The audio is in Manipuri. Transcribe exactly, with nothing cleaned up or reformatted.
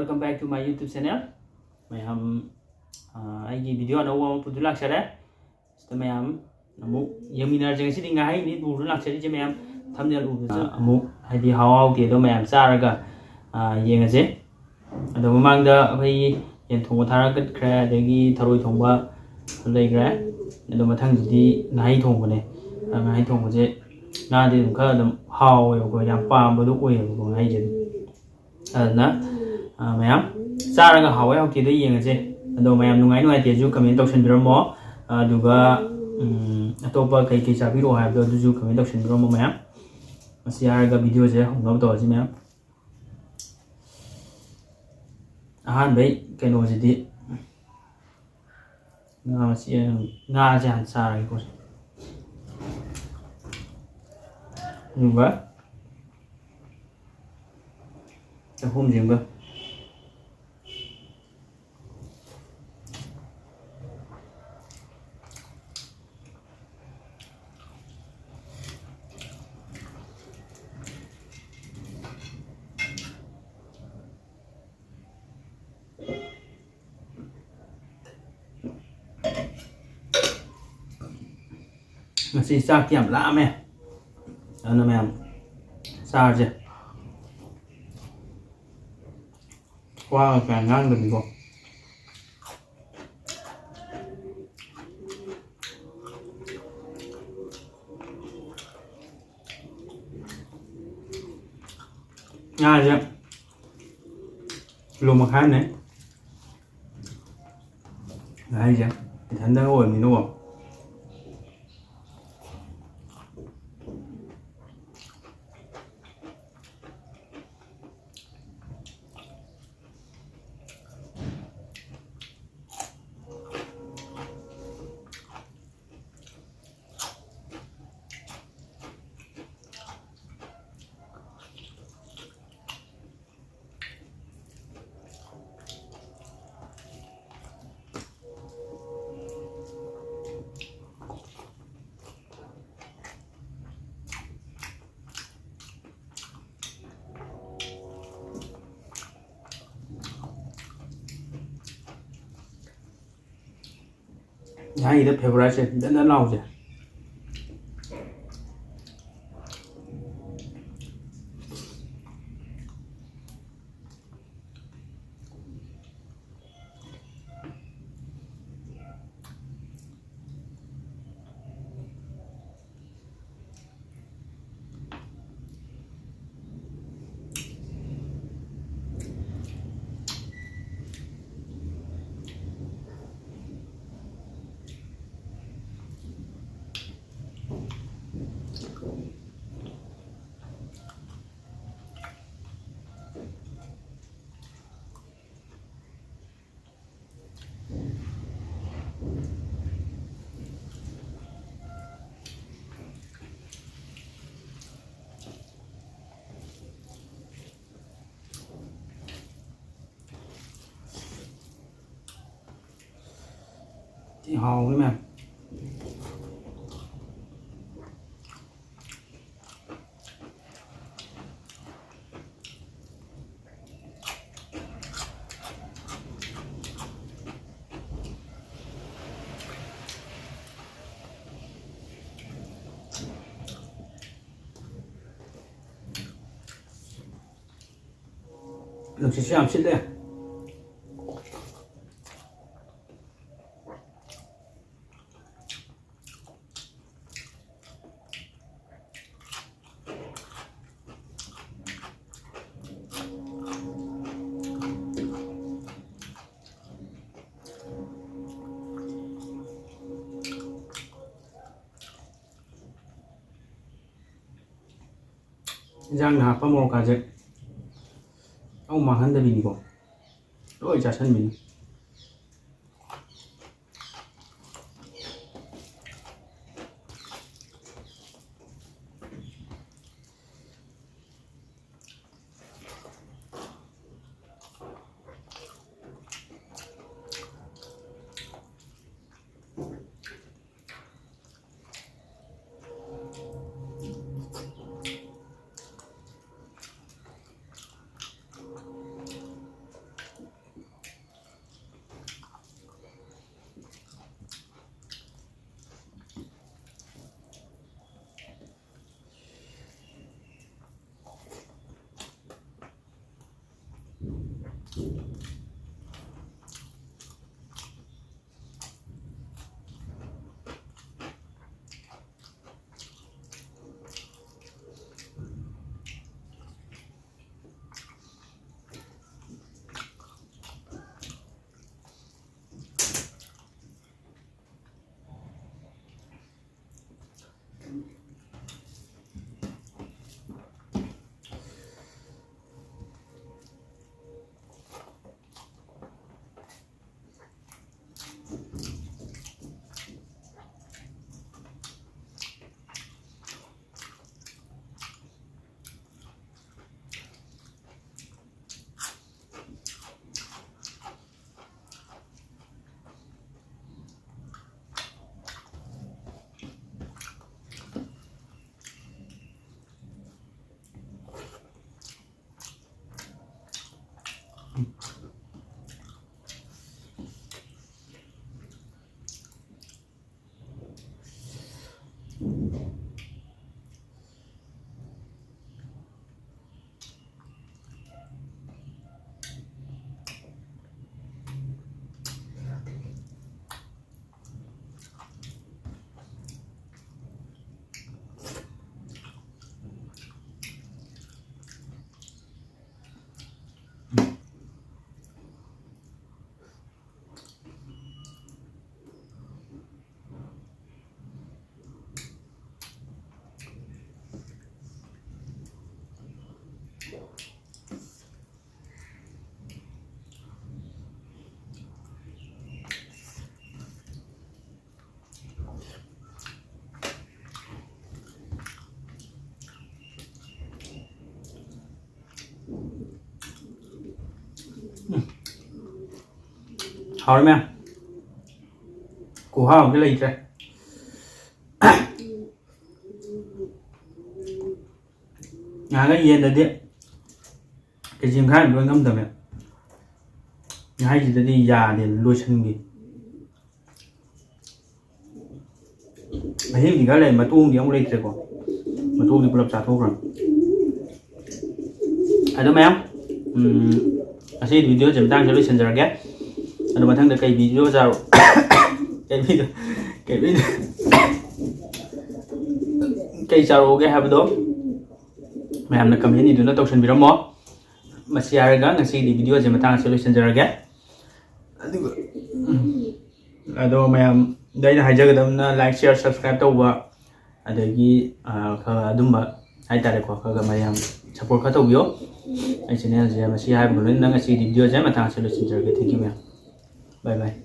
Welcome back to my YouTube channel. ꯃꯌꯥꯝ, ꯑ, ꯑꯩꯒꯤ video ꯑꯅꯧꯕ ꯑꯃ ꯄꯨꯗꯨꯅ ꯂꯥꯛꯆꯔꯦ꯫ ꯁꯤꯗ ꯃꯌꯥꯝ ꯑꯃꯨꯛ ꯌꯦꯡꯃꯤꯟꯅꯔꯁꯦ꯫ ꯉꯁꯤꯗꯤ ꯉꯥꯍꯩꯅꯤ ꯄꯨꯗꯨꯅ ꯂꯥꯛꯆꯔꯤꯁꯦ ꯃꯌꯥꯝ꯫ Thumbnail ꯎꯕꯗ ꯑꯃꯨꯛ ꯍꯥꯏꯗꯤ ꯍꯥꯎ ꯍꯥꯎꯇꯦꯗꯣ ꯃꯌꯥꯝ ꯆꯥꯔꯒ, ꯑ, ꯌꯦꯡꯉꯁꯦ꯫ ꯑꯗꯣ ꯃꯃꯥꯡꯗ ꯑꯩꯈꯣꯏꯒꯤ ꯌꯦꯟ ꯊꯣꯡꯕ ꯊꯥꯔꯛꯈ꯭ꯔꯦ, ꯑꯗꯒꯤ ꯊꯔꯣꯏ ꯊꯣꯡꯕ ꯂꯩꯈ꯭ꯔꯦ꯫ ꯑꯗꯣ ꯃꯊꯪꯗꯗꯤ ꯉꯥꯍꯩ ꯊꯣꯡꯕꯅꯦ꯫ ꯑ, ꯉꯥꯍꯩ ꯊꯣꯡꯕꯁꯦ ꯉꯥꯗꯤ ꯑꯗꯨꯝ ꯈꯔ ꯑꯗꯨꯝ ꯍꯥꯎꯋꯦꯕꯀꯣ, ꯌꯥꯝ ꯄꯥꯝꯕꯗꯣ ꯑꯣꯏꯌꯦꯕꯀꯣ ꯉꯥꯍꯩꯁꯦ ꯑꯗꯨꯝ꯫ ꯑꯗꯨꯅ, ꯑ, ꯃꯌꯥꯝ ꯆꯥꯔꯒ ꯍꯥꯎꯋꯦ ꯍꯥꯎꯇꯦꯗꯣ ꯌꯦꯡꯉꯁꯦ꯫ ꯑꯗꯣ ꯃꯌꯥꯝ ꯅꯨꯡꯉꯥꯏ ꯅꯨꯡꯉꯥꯏꯇꯦꯁꯨ comment ꯇꯧꯁꯟꯕꯤꯔꯝꯃꯣ꯫ ꯑꯗꯨꯒ, ꯎꯝ, ꯑꯇꯣꯞꯄ ꯀꯩ ꯀꯩ ꯆꯥꯕꯤꯔꯛꯑꯣ ꯍꯥꯏꯕꯗꯣ ꯑꯗꯨꯁꯨ comment ꯇꯧꯁꯟꯕꯤꯔꯝꯃꯣ ꯃꯌꯥꯝ꯫ ꯃꯁꯤ ꯍꯥꯏꯔꯒ video ꯁꯦ ꯍꯧꯅꯕ ꯇꯧꯔꯁꯤ ꯃꯌꯥꯝ꯫ ꯑꯍꯥꯟꯕꯩ ꯀꯩꯅꯣꯁꯤꯗꯤ ꯉꯥ ꯃꯆꯦꯠ, ꯉꯥꯁꯦ ꯍꯥꯟꯅ ꯆꯥꯔꯒꯦꯀꯣ꯫ ꯑꯗꯨꯒ ꯆꯥꯛꯈꯨꯝꯁꯤꯃꯒ꯫ ꯉꯁꯤ ꯆꯥꯛꯇꯤ ꯌꯥꯝ ꯂꯥꯝꯃꯦ, ꯑꯗꯨꯅ ꯃꯌꯥꯝ ꯆꯥꯔꯁꯦ꯫ ꯋꯥꯒ ꯀꯌꯥ ꯉꯥꯡꯗꯕꯤꯀꯣ꯫ ꯉꯥꯁꯦ ꯀꯤꯂꯣ ꯃꯈꯥꯏ ꯑꯃꯅꯦ꯫ ꯉꯥꯍꯩꯁꯦ ꯏꯊꯟꯗꯒ ꯑꯣꯏꯕꯅꯤꯅꯀꯣ꯫ ꯉꯥꯍꯤꯡꯒꯤꯗ favourite ꯁꯦ ꯗꯟ ꯗꯟ ꯂꯥꯎꯕꯁꯦ꯫ ꯊꯤ ꯍꯥꯎꯋꯤ ꯃꯌꯥꯝ꯫ ꯅꯨꯡꯁꯤꯠꯁꯨ ꯌꯥꯝ ꯁꯤꯠꯂꯦ꯫ ꯏꯟꯖꯥꯡꯗ ꯍꯥꯞꯄ ꯃꯣꯔꯣꯛꯀꯥꯁꯦ ꯑꯃꯨꯛ ꯃꯥꯡꯍꯟꯗꯕꯤꯅꯤꯀꯣ, ꯂꯣꯏ ꯆꯥꯁꯟꯕꯤꯅꯤ꯫ ꯍꯥꯎꯔꯦ ꯃꯌꯥꯝ꯫ ꯈꯨꯍꯥꯎ ꯑꯃꯗꯤ ꯂꯩꯇ꯭ꯔꯦ꯫ ꯉꯍꯥꯟꯒꯩ ꯌꯦꯟꯗꯗꯤ ꯀꯦꯖꯤ ꯃꯈꯥꯏ ꯑꯃ ꯂꯣꯏ ꯉꯝꯗꯕꯅꯦ꯫ ꯉꯥꯍꯩꯁꯤꯗꯗꯤ ꯌꯥꯗꯦ, ꯂꯣꯏꯁꯟꯈꯤ꯫ ꯃꯍꯤꯗꯤ ꯈꯔ ꯂꯩ, ꯃꯇꯣꯡꯗꯤ ꯑꯃꯨꯛ ꯂꯩꯇ꯭ꯔꯦꯀꯣ꯫ ꯃꯇꯣꯡꯗꯤ ꯄꯨꯂꯞ ꯆꯥꯊꯣꯛꯈ꯭ꯔꯅꯤ꯫ ꯑꯗꯣ ꯃꯌꯥꯝ, ꯎꯝ, ꯉꯁꯤꯒꯤ videoꯁꯦ ꯃꯇꯥꯡꯁꯤꯗ ꯂꯣꯏꯁꯤꯟꯖꯔꯒꯦ꯫ ꯑꯗꯣ ꯃꯊꯪꯗ ꯀꯩ video ꯆꯥꯔꯣ-, ꯀꯩ video, ꯀꯩ video, ꯀꯩ ꯆꯥꯔꯛꯑꯣꯒꯦ ꯍꯥꯏꯕꯗꯣ ꯃꯌꯥꯝꯅ comment ꯏꯗꯨꯅ ꯇꯧꯁꯟꯕꯤꯔꯝꯃꯣ꯫ ꯃꯁꯤ ꯍꯥꯏꯔꯒ ꯉꯁꯤꯒꯤ videoꯁꯦ ꯃꯇꯥꯡ ꯑꯁꯤꯗ ꯂꯣꯏꯁꯤꯟꯖꯔꯒꯦ꯫ ꯑꯗꯨꯒ, ꯎꯝ, ꯑꯗꯣ ꯃꯌꯥꯝꯗ ꯑꯩꯅ ꯍꯥꯏꯖꯒꯗꯕꯅ, like, share, subscribe ꯇꯧꯕ, ꯑꯗꯒꯤ, ꯑ, ꯈꯔ ꯑꯗꯨꯝꯕ ꯍꯥꯏꯇꯥꯔꯦꯀꯣ, ꯈꯔ ꯈꯔ ꯃꯌꯥꯝ support ꯈꯔ ꯇꯧꯕꯤꯌꯣ꯫ ꯑꯩ channelꯁꯦ ꯃꯁꯤ ꯍꯥꯏꯕꯒ ꯂꯣꯏꯅꯅ ꯉꯁꯤꯒꯤ videoꯁꯦ ꯃꯇꯥꯡ ꯑꯁꯤꯗ ꯂꯣꯏꯁꯤꯟꯖꯔꯒꯦ꯫ Thank you ꯃꯌꯥꯝ꯫ Bye bye꯫